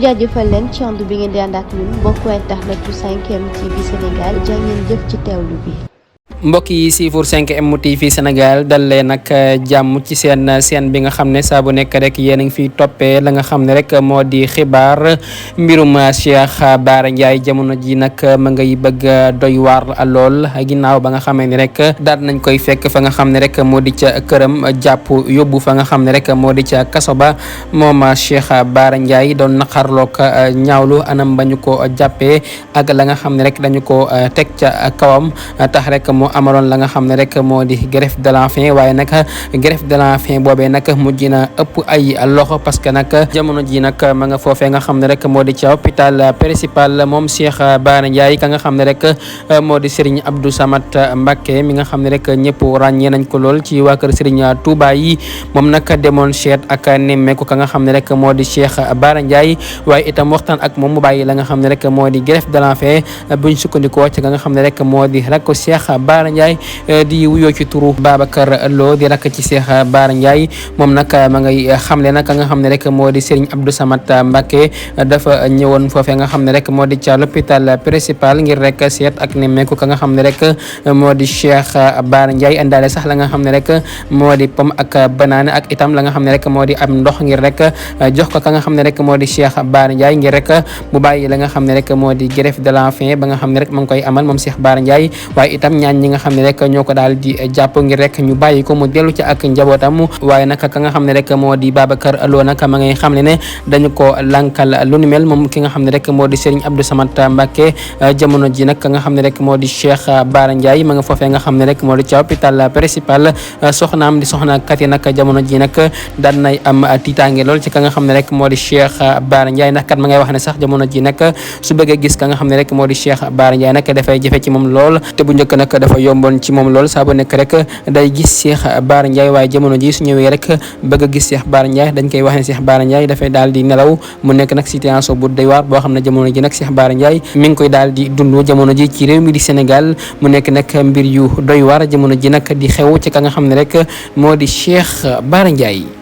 jaajëfal leen ci ànd bi ngeen di ànd ak ñun mbokku internet bu 5M TV Sénégal jaa ngeen jëf ci teewlu bi. mbokk yi siifur 5M TV Sénégal dal leen nag jàmm ci seen bi nga xam ne saa bu nekk rek yéen a ngi fiy toppee la nga xam ne rek moo di xibaar mbirum Cheikh Bara Ndiaye jamono ji nag ma ngay bëgg doy waar lool ginnaaw ba nga xamee ni rek daal nañ koy fekk fa nga xam ne rek moo di ca këram jàpp yóbbu fa nga xam ne rek moo di ca kaso ba moom Cheikh Bara Ndiaye doon naqarloog ñaawlu anam ba ñu ko jàppee ak la nga xam ne rek dañu ko teg ca kawam tax rek moo amaloon la nga xam ne rek moo di grève de la faim waaye nag grève de la faim boobee nag mujj na ëpp ay loxo parce que nag jamono ji nag ma nga foofee nga xam ne rek moo di ca hôpital principal moom Cheikh Bara Ndiaye ka nga xam ne rek moo di Serigne Abdou Samad Mbacké mi nga xam ne rek ñëpp ràññee nañ ko lool ci waa kër Serigne Touba yi moom nag demoon seet ak nemmeeku ka nga xam ne rek moo di Cheikh Bara Ndiaye waaye itam waxtaan ak moom mu bàyyi la nga xam ne rek moo di grève de la faim buñ sukkandikoo ci ka nga xam ne rek moo di rek Cheikh Bara Ndiaye di wuyoo ci turu Babacar Lo di rakk ci Cheikh Bara Ndiaye moom nag ma ngay xamle nag nga xam ne rek moo di Serigne Abdou Samad Mbacké dafa ñëwoon foofee nga xam ne rek moo di ca l'hôpital principal ngir rek seet ak nemmeeku ka nga xam ne rek moo di Cheikh Bara Ndiaye àndaale sax la nga xam ne rek moo di pomme ak banane ak itam la nga xam ne rek moo di am ndox ngir rek jox ko ka nga xam ne rek moo di Cheikh Bara Ndiaye ngir rek mu bàyyi la nga xam ne rek moo di grève de la faim ba nga xam ne rek ma ngi koy amal moom Cheikh Bara Ndiaye waaye itam ñaan ñi nga xam ne rek ñoo ko daal di jàpp ngir rek ñu bàyyi ko mu dellu ci ak njabootam waaye nag ka nga xam ne rek moo di Babacar Lo nag ma ngay xam ne dañu ko lankal lu ni mel moom ki nga xam ne rek moo di Serigne Abdou Samad Mbacké jamono ji nag ka nga xam ne rek moo di Cheikh Bara Ndiaye ma nga foofee nga xam ne rek moo di ca hôpital principal soxnaam di soxna kat yi nag jamono ji nag daan nay am tiitaange lool ci ka nga xam ne rek moo di Cheikh Bara Ndiaye ndax kat ma ngay wax ne sax jamono ji nag su bëggee gis ka nga xam ne rek moo di Cheikh Bara Ndiaye nag dafay jafe ci moom lool te bu njëkk nag dafa yomboon ci moom lool saa bu nekk rek day gis Cheikh Bara Ndiaye waaye jamono ji su ñëwee rek bëgg a gis Cheikh Bara Ndiaye dañ koy wax ne Cheikh Bara Ndiaye dafay daal di nelaw mu nekk nag situation bu doy waar boo xam ne jamono ji nag Cheikh Bara Ndiaye mi ngi koy daal di dund jamono ji ci réew mi di Sénégal mu nekk nag mbir yu doy waar jamono ji nag di xew ci ka nga xam ne rek moo di Cheikh Bara Ndiaye